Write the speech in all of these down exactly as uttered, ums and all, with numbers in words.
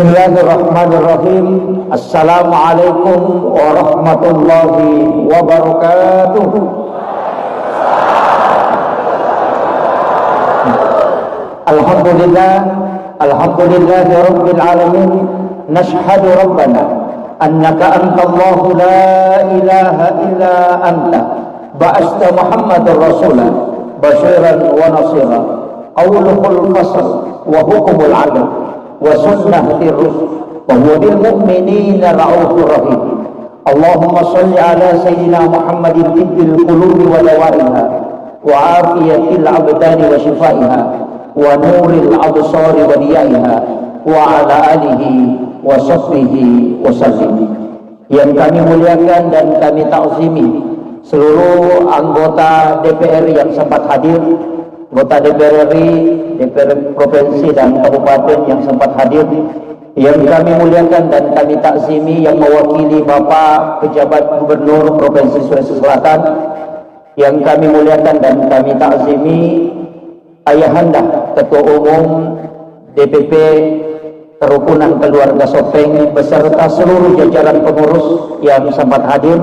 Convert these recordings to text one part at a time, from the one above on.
Bismillahirrahmanirrahim. Assalamualaikum warahmatullahi wabarakatuh. Alhamdulillah, alhamdulillahi rabbil alamin. Nashhadu rabbana annaka antallahu la ilaha illa anta ba'asta Muhammadar rasula basyiran wa nasira. Qauluhul fasl wa hukmul adl wa sunnah tirus wa huwa bil mu'minina raufur rahim. Allahumma salli ala sayyidina Muhammadin tibbil qulubi wa dawaiha wa afiyatil abdani wa shifaiha wa nuril absari wa diyaiha wa ala alihi wa sahbihi wa sallim. Yang kami muliakan dan kami takzimi seluruh anggota D P R yang sempat hadir, anggota D P R R I, D P R provinsi dan kabupaten yang sempat hadir. Yang kami muliakan dan kami takzimi yang mewakili Bapak Pejabat Gubernur Provinsi Sulawesi Selatan, yang kami muliakan dan kami takzimi Ayahanda Ketua Umum D P P Kerukunan Keluarga Sopeng beserta seluruh jajaran pengurus yang sempat hadir,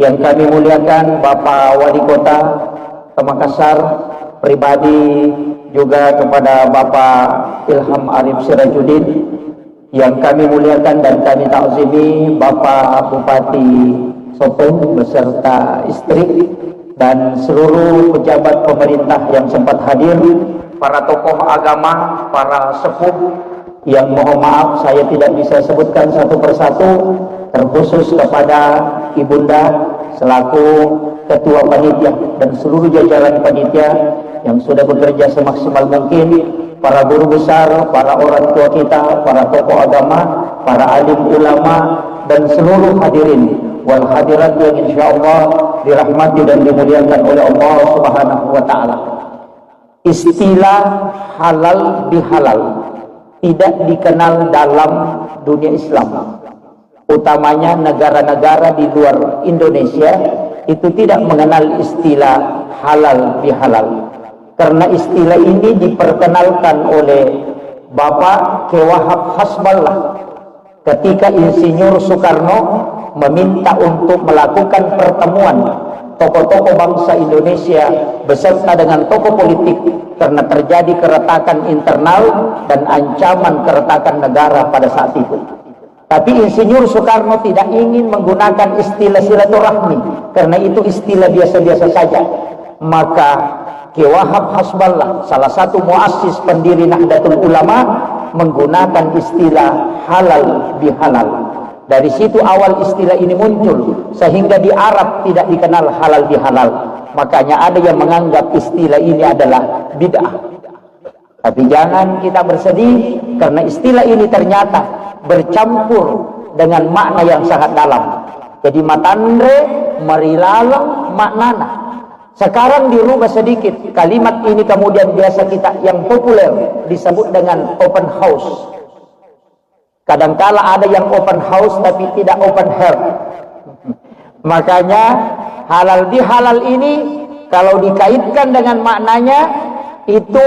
yang kami muliakan Bapak Wali Kota Makassar, pribadi juga kepada Bapak Ilham Arif Sirajuddin, yang kami muliakan dan kami takzimi Bapak Bupati Sopeng beserta istri dan seluruh pejabat pemerintah yang sempat hadir, para tokoh agama, para sepuh, yang mohon maaf saya tidak bisa sebutkan satu persatu, terkhusus kepada Ibunda selaku ketua panitia dan seluruh jajaran panitia yang sudah bekerja semaksimal mungkin, para guru besar, para orang tua kita, para tokoh agama, para alim ulama, dan seluruh hadirin wal hadirat yang insya Allah dirahmati dan dimuliakan oleh Allah Subhanahu wa Ta'ala. Istilah halal bihalal tidak dikenal dalam dunia Islam, utamanya negara-negara di luar Indonesia itu tidak mengenal istilah halal bihalal. Karena istilah ini diperkenalkan oleh Bapak K. Wahab Hasballah ketika Insinyur Soekarno meminta untuk melakukan pertemuan tokoh-tokoh bangsa Indonesia beserta dengan tokoh politik karena terjadi keretakan internal dan ancaman keretakan negara pada saat itu. Tapi Insinyur Soekarno tidak ingin menggunakan istilah silaturahmi karena itu istilah biasa-biasa saja. Maka Kiai Wahab Hasballah, salah satu muassis pendiri Nahdlatul Ulama, menggunakan istilah halal bihalal. Dari situ awal istilah ini muncul, sehingga di Arab tidak dikenal halal bihalal. Makanya ada yang menganggap istilah ini adalah bid'ah. Tapi jangan kita bersedih, karena istilah ini ternyata bercampur dengan makna yang sangat dalam. Jadi matanre marilaleng maknana. Sekarang dirubah sedikit, kalimat ini kemudian biasa kita yang populer disebut dengan open house. Kadangkala ada yang open house tapi tidak open heart. Makanya halal bihalal ini kalau dikaitkan dengan maknanya itu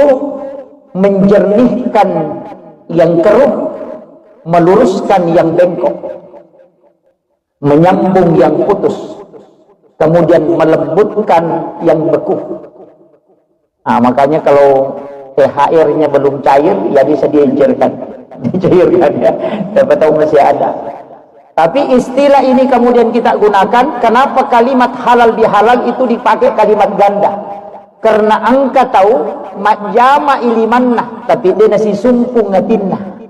menjernihkan yang keruh, meluruskan yang bengkok, menyambung yang putus, kemudian melembutkan yang beku. Nah, makanya kalau T H R-nya belum cair, ya bisa diencerkan. Dicairkan ya. Siapa tahu masih ada. Tapi istilah ini kemudian kita gunakan, kenapa kalimat halal bihalal itu dipakai kalimat ganda? Karena engka tau majjama ilimanna, tapi de nasisumpung atinna.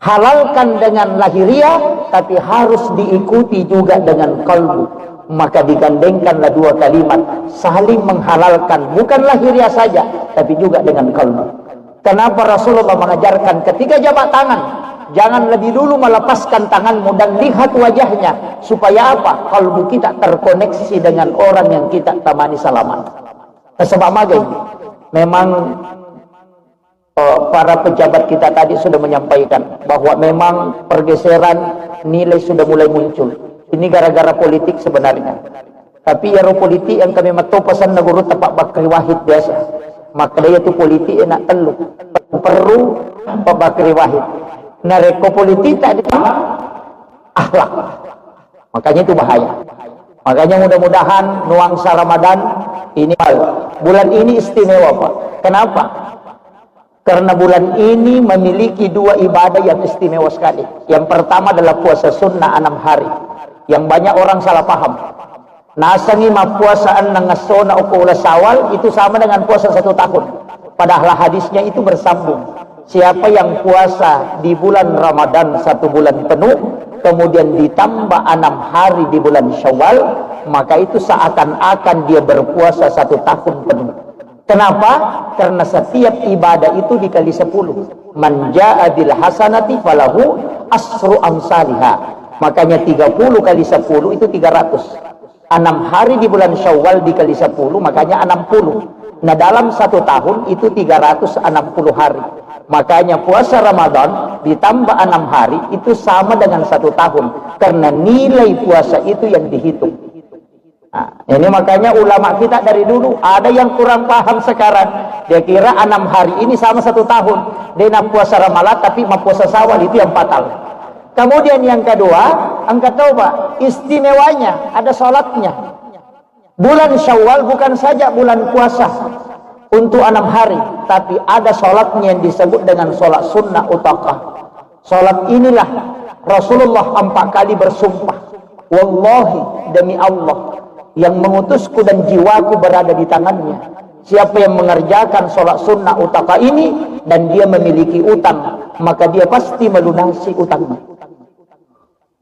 Halalkan dengan lahiriah, tapi harus diikuti juga dengan kalbu. Maka digandengkanlah dua kalimat, saling menghalalkan, bukan lahiriah saja, tapi juga dengan kalbu. Kenapa Rasulullah mengajarkan ketika jabat tangan, jangan lebih dulu melepaskan tanganmu dan lihat wajahnya, supaya apa? Kalbu kita terkoneksi dengan orang yang kita temani selama. Sebab magai, memang eh, para pejabat kita tadi sudah menyampaikan bahwa memang pergeseran nilai sudah mulai muncul. Ini gara-gara politik sebenarnya. Tapi iyaro politik yang kami metto pesan neguru tepat Bakri Wahid biasa. Maka dia itu politik enak tellu. Perlu Pak Bakri Wahid. Narekko politik tak di akhlak. Makanya itu bahaya. Makanya mudah-mudahan nuansa Ramadan ini, bulan ini istimewa, Pak. Kenapa? Karena bulan ini memiliki dua ibadah yang istimewa sekali. Yang pertama adalah puasa sunnah enam hari. Yang banyak orang salah paham. Nasengngi mappuasa enneng essona okko uleng Syawal itu sama dengan puasa satu tahun. Padahal hadisnya itu bersambung. Siapa yang puasa di bulan Ramadan satu bulan penuh, kemudian ditambah enam hari di bulan Syawal, maka itu seakan-akan dia berpuasa satu tahun penuh. Kenapa? Karena setiap ibadah itu dikali sepuluh. Man jaa bil hasanati falahu asru amsaliha. Makanya tiga puluh kali sepuluh itu tiga ratus. Enam hari di bulan Syawal dikali sepuluh, makanya enam puluh. Nah, dalam satu tahun itu tiga ratus enam puluh hari. Makanya puasa Ramadan ditambah enam hari itu sama dengan satu tahun. Karena nilai puasa itu yang dihitung. Nah, ini makanya ulama kita dari dulu, ada yang kurang paham sekarang. Dia kira enam hari ini sama satu tahun. Dia nak puasa Ramadan tapi mau puasa Syawal, itu yang fatal. Kemudian yang kedua, engka tau, Pak, istimewanya ada sholatnya. Bulan Syawal bukan saja bulan puasa untuk enam hari, tapi ada sholatnya yang disebut dengan sholat sunnah utakah. Sholat inilah Rasulullah empat kali bersumpah, "Wallahi, demi Allah yang mengutusku dan jiwaku berada di tangannya, siapa yang mengerjakan sholat sunnah utaka ini dan dia memiliki utang, maka dia pasti melunasi utangnya."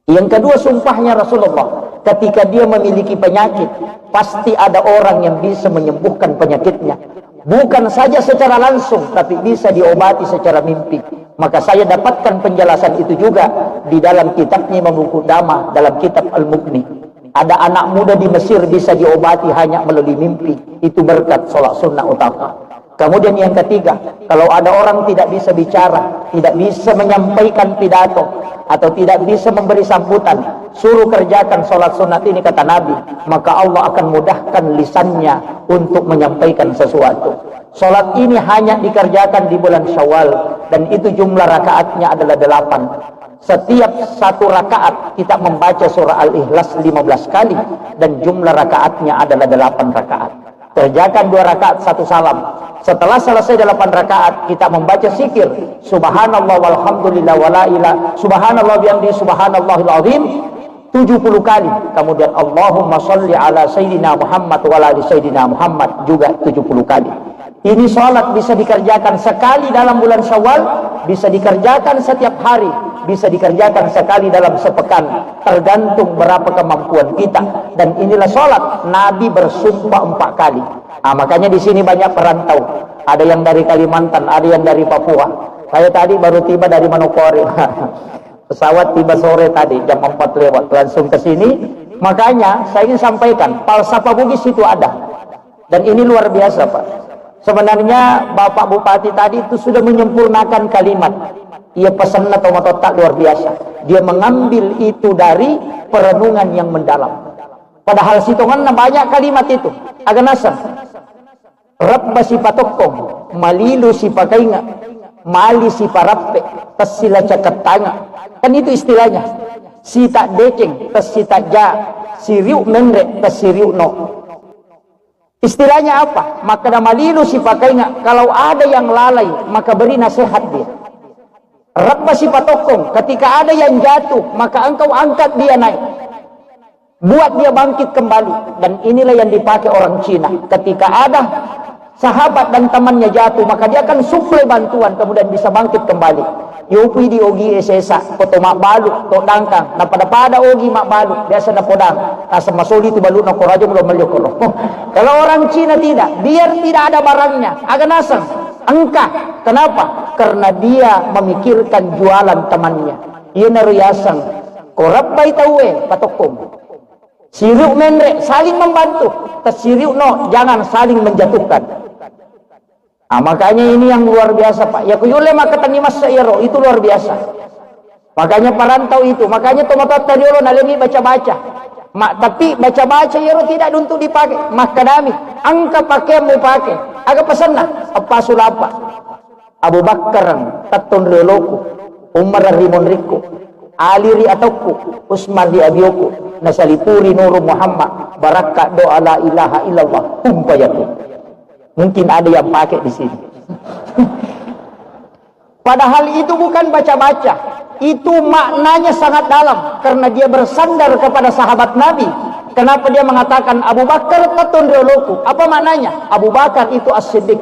Yang kedua, sumpahnya Rasulullah, ketika dia memiliki penyakit, pasti ada orang yang bisa menyembuhkan penyakitnya. Bukan saja secara langsung, tapi bisa diobati secara mimpi. Maka saya dapatkan penjelasan itu juga di dalam kitabnya Imam Qudamah, dalam kitab Al-Mughni. Ada anak muda di Mesir bisa diobati hanya melalui mimpi. Itu berkat sholat sunnah utama. Kemudian yang ketiga, kalau ada orang tidak bisa bicara, tidak bisa menyampaikan pidato, atau tidak bisa memberi sambutan, suruh kerjakan sholat sunat ini, kata Nabi, maka Allah akan mudahkan lisannya untuk menyampaikan sesuatu. Sholat ini hanya dikerjakan di bulan Syawal, dan itu jumlah rakaatnya adalah delapan. Setiap satu rakaat kita membaca surah Al-Ikhlas lima belas kali, dan jumlah rakaatnya adalah delapan rakaat. Kerjakan dua rakaat satu salam. Setelah selesai delapan rakaat, kita membaca zikir, "Subhanallah walhamdulillah wala ilah, subhanallah bihamdi, subhanallahil azim," tujuh puluh kali. Kemudian, "Allahumma salli ala Sayyidina Muhammad wa ala ali Sayyidina Muhammad," juga tujuh puluh kali. Ini sholat bisa dikerjakan sekali dalam bulan Syawal, bisa dikerjakan setiap hari, bisa dikerjakan sekali dalam sepekan, tergantung berapa kemampuan kita. Dan inilah sholat Nabi bersumpah empat kali. Ah, makanya di sini banyak perantau. Ada yang dari Kalimantan, ada yang dari Papua. Saya tadi baru tiba dari Manokwari. Pesawat tiba sore tadi, jam empat lewat, langsung ke sini. Makanya saya ingin sampaikan, falsafah Bugis itu ada. Dan ini luar biasa, Pak. Sebenarnya Bapak Bupati tadi itu sudah menyempurnakan kalimat. Iya, pesanna tomatoatta luar biasa. Dia mengambil itu dari perenungan yang mendalam. Padahal sitonganna banyak kalimat itu. Aga naseng. Rebba sipatokkong, malilu sipakainga, mali siparappe, tessilacakettanga. Kan itu istilahnya. Sita deceng, tessita ja, siriu menre, tessiriu no. Istilahnya apa? Makkeda malilu sipakainga, kalau ada yang lalai, maka beri nasihat dia. Rebba sipatokkong, ketika ada yang jatuh, maka engkau angkat dia naik. Buat dia bangkit kembali. Dan inilah yang dipakai orang Cina. Ketika ada sahabat dan temannya jatuh, maka dia akan suplai bantuan, kemudian bisa bangkit kembali. Yopi di ogi esesa, koto mabbalu, to dangkang. Nah, pada-pada ogi mabbalu, biasa napodang. Asa masoli tu balu na korajo belum melio koro. Kalau orang Cina tidak, biar tidak ada barangnya, aga naseng, engkah. Kenapa? Karena dia memikirkan jualan temannya. Iyanaro yaseng, ko rebbai tauwe, patokkong. Siriu menre, saling membantu. Tessiriu no, jangan saling menjatuhkan. Ah, makanya ini yang luar biasa, Pak. Ya, kuyulle makkatenni massa iyaro, itu luar biasa. Makanya parantau itu, makanya tomatoatta riolo nalemi baca-baca. Ma, tapi baca-baca iyaro tidak untuk dipakai. Makkedami, engka pakaian mupake. Aga pesanna? Eppa sulapa. Abu Bakar, tettong rioloku. Umar ri monrikku, Ali ri atokku, Usman ri abioku, nasalipuri Nuru Muhammad, barakka doa la ilaha illallah, kun fayakun. Mungkin ada yang pakai di sini. Padahal itu bukan baca-baca, itu maknanya sangat dalam, karena dia bersandar kepada sahabat Nabi. Kenapa dia mengatakan, "Abu Bakar tetton rioloku"? Apa maknanya? Abu Bakar itu as-siddiq.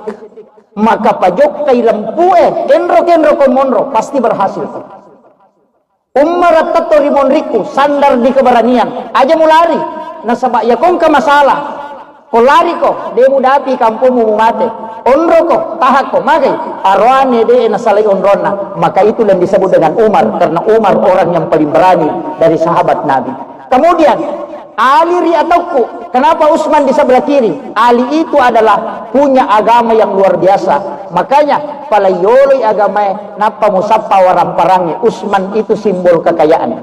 Maka pajokkai lempue, kenro-kenro ko monro, pasti berhasil. Umar tetto ri monrikku, sandar di keberanian. Aja mulari, nasaba yakongka masalah. Ko lariko, de mudapi kampongmu mumate. Onroko, tahakko, magai. Aroane de nasalai onronna. Maka itulah yang disebut dengan Umar, karena Umar orang yang paling berani dari sahabat Nabi. Kemudian, Ali ri atokku. Kenapa Utsman di sebelah kiri? Ali itu adalah punya agama yang luar biasa. Makanya, palaiyoloi agamae, nappa musappa waramparangnge. Utsman itu simbol kekayaan.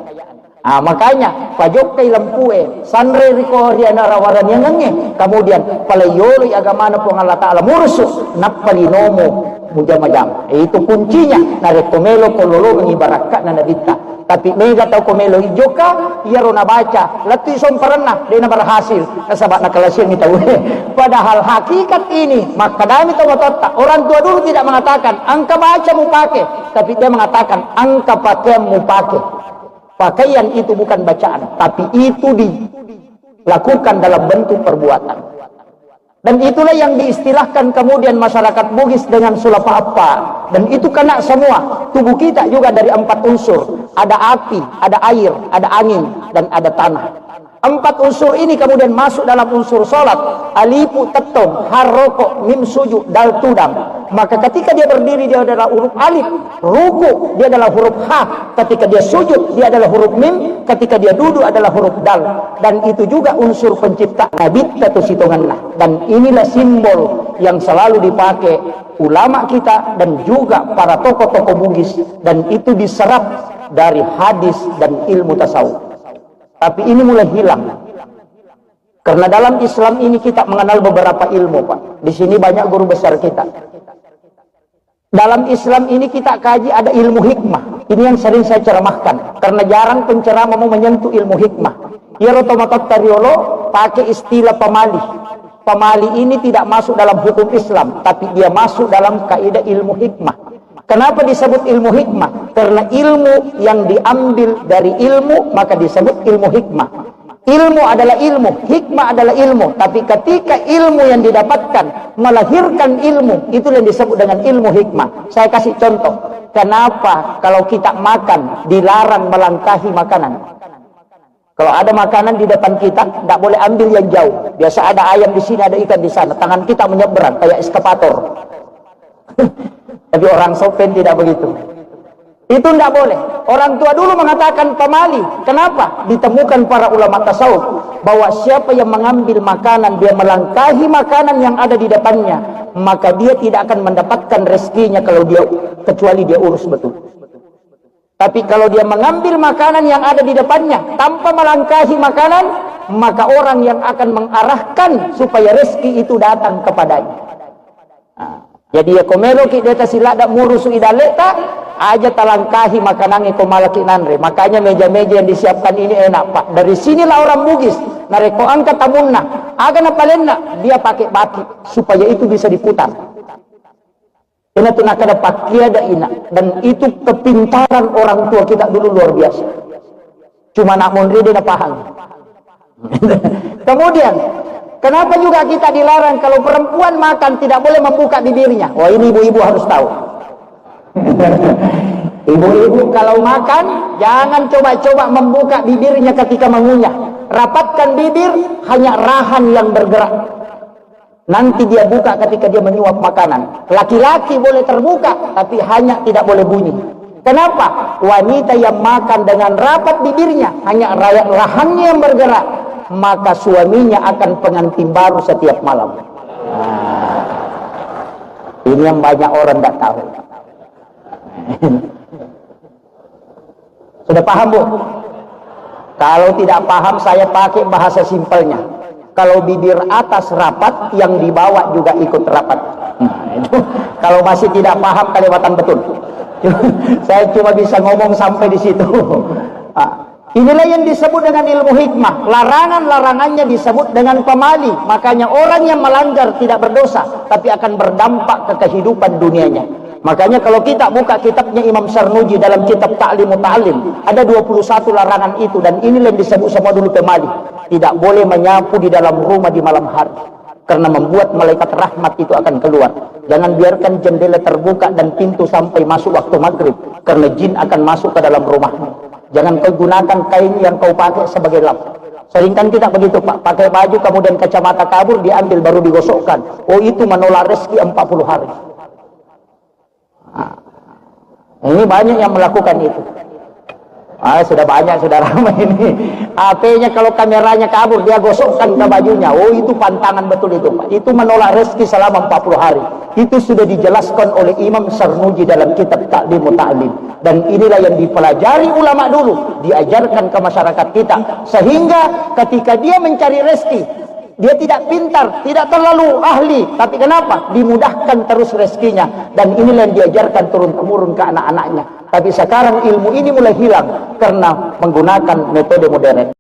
Ah, makanya, pajokkai lempue, sanre riko ri anarawaraniangengnge. Kemudian, palaiyoloi agamana Puang Allah Ta'ala murusu, nappa linomu mujama-jama. Itu kuncinya, narekko melo ko lolongengi barakka'na Nabitta. Tapi mega tau ko melo ijokka, iyaro nabaca, lettu isomparenna, de naberhasil, nasaba nakalasiangi tau. Padahal hakikat ini, makkadami tau matoatta, orang tua dulu tidak mengatakan, "Engka baca mupake," tapi dia mengatakan, "Engka pakean mupake." Pakaian itu bukan bacaan, tapi itu dilakukan dalam bentuk perbuatan. Dan itulah yang diistilahkan kemudian masyarakat Bugis dengan sulapa apa. Dan itu kena semua. Tubuh kita juga dari empat unsur. Ada api, ada air, ada angin, dan ada tanah. Empat unsur ini kemudian masuk dalam unsur salat. Alifu tettong, ha roko, mim sujud, dal tudang. Maka ketika dia berdiri, dia adalah huruf alif. Ruku, dia adalah huruf ha. Ketika dia sujud, dia adalah huruf mim. Ketika dia duduk, adalah huruf dal. Dan itu juga unsur pencipta Nabitta tu sitongenna. Dan inilah simbol yang selalu dipakai ulama kita dan juga para tokoh-tokoh Bugis. Dan itu diserap dari hadis dan ilmu tasawuf. Tapi ini mulai hilang. Karena dalam Islam ini kita mengenal beberapa ilmu, Pak. Di sini banyak guru besar kita. Dalam Islam ini kita kaji ada ilmu hikmah. Ini yang sering saya ceramahkan. Karena jarang penceramah mau menyentuh ilmu hikmah. Iyaro tomatoatta riolo pakai istilah pamali. Pamali ini tidak masuk dalam hukum Islam, tapi dia masuk dalam kaidah ilmu hikmah. Kenapa disebut ilmu hikmah? Karena ilmu yang diambil dari ilmu, maka disebut ilmu hikmah. Ilmu adalah ilmu, hikmah adalah ilmu. Tapi ketika ilmu yang didapatkan melahirkan ilmu, itu yang disebut dengan ilmu hikmah. Saya kasih contoh. Kenapa kalau kita makan dilarang melangkahi makanan? Kalau ada makanan di depan kita, tidak boleh ambil yang jauh. Biasa ada ayam di sini, ada ikan di sana. Tangan kita menyeberang kayak eskavator. Tapi orang Sopen tidak begitu. Itu tidak boleh. Orang tua dulu mengatakan pamali. Kenapa? Ditemukan para ulama tasawuf bahwa siapa yang mengambil makanan, dia melangkahi makanan yang ada di depannya, maka dia tidak akan mendapatkan rezekinya kalau dia, kecuali dia urus betul. Tapi kalau dia mengambil makanan yang ada di depannya tanpa melangkahi makanan, maka orang yang akan mengarahkan supaya rezeki itu datang kepadanya. Nah, jadi ya, ko meloki deta silada murusu idaleta, aja talangkahi makanannya ko malaki nanre. Makanya meja-meja yang disiapkan ini enak, Pak. Dari sinilah orang Bugis, narekko angka tamunna, aga napalenna, dia pakai baki supaya itu bisa diputar. Ina tu nakada pakkiada ina, dan itu kepintaran orang tua kita dulu luar biasa. Cuma nak monri dia paham. Kemudian, kenapa juga kita dilarang kalau perempuan makan tidak boleh membuka bibirnya? Wah, ini ibu-ibu harus tahu. Ibu-ibu kalau makan, jangan coba-coba membuka bibirnya ketika mengunyah. Rapatkan bibir, hanya rahan yang bergerak. Nanti dia buka ketika dia menyuap makanan. Laki-laki boleh terbuka, tapi hanya tidak boleh bunyi. Kenapa? Wanita yang makan dengan rapat bibirnya, hanya raya-, rahangnya yang bergerak, maka suaminya akan pengantin baru setiap malam. Nah, ini yang banyak orang tidak tahu. Sudah paham, Bu? Kalau tidak paham, saya pakai bahasa simpelnya. Kalau bibir atas rapat, yang di bawah juga ikut rapat. Nah, itu. Kalau masih tidak paham, kelewatan betul. Saya cuma bisa ngomong sampai di situ. Ah, inilah yang disebut dengan ilmu hikmah. Larangan-larangannya disebut dengan pamali. Makanya orang yang melanggar tidak berdosa, tapi akan berdampak ke kehidupan dunianya. Makanya kalau kita buka kitabnya Imam Sarnuji dalam kitab Ta'limu Ta'lim, ada dua puluh satu larangan itu, dan inilah yang disebut semua dulu pemali. Tidak boleh menyapu di dalam rumah di malam hari. Karena membuat malaikat rahmat itu akan keluar. Jangan biarkan jendela terbuka dan pintu sampai masuk waktu maghrib, karena jin akan masuk ke dalam rumahmu. Jangan kau gunakan kain yang kau pakai sebagai lap. Seringkan tidak begitu, Pak? Pakai baju, kemudian kacamata kabur, diambil, baru digosokkan. Oh, itu menolak rezeki empat puluh hari. Nah, ini banyak yang melakukan itu. Ah, sudah banyak, sudah ramai ini. H P-nya kalau kameranya kabur, dia gosokkan ke bajunya. Oh, itu pantangan betul itu, Pak. Itu menolak rezeki selama empat puluh hari. Itu sudah dijelaskan oleh Imam Sarnuji dalam kitab Ta'limu Ta'lim. Dan inilah yang dipelajari ulama dulu, diajarkan ke masyarakat kita. Sehingga ketika dia mencari rezeki, dia tidak pintar, tidak terlalu ahli, tapi kenapa? Dimudahkan terus rezekinya. Dan inilah yang diajarkan turun-temurun ke anak-anaknya. Tapi sekarang ilmu ini mulai hilang karena menggunakan metode modern.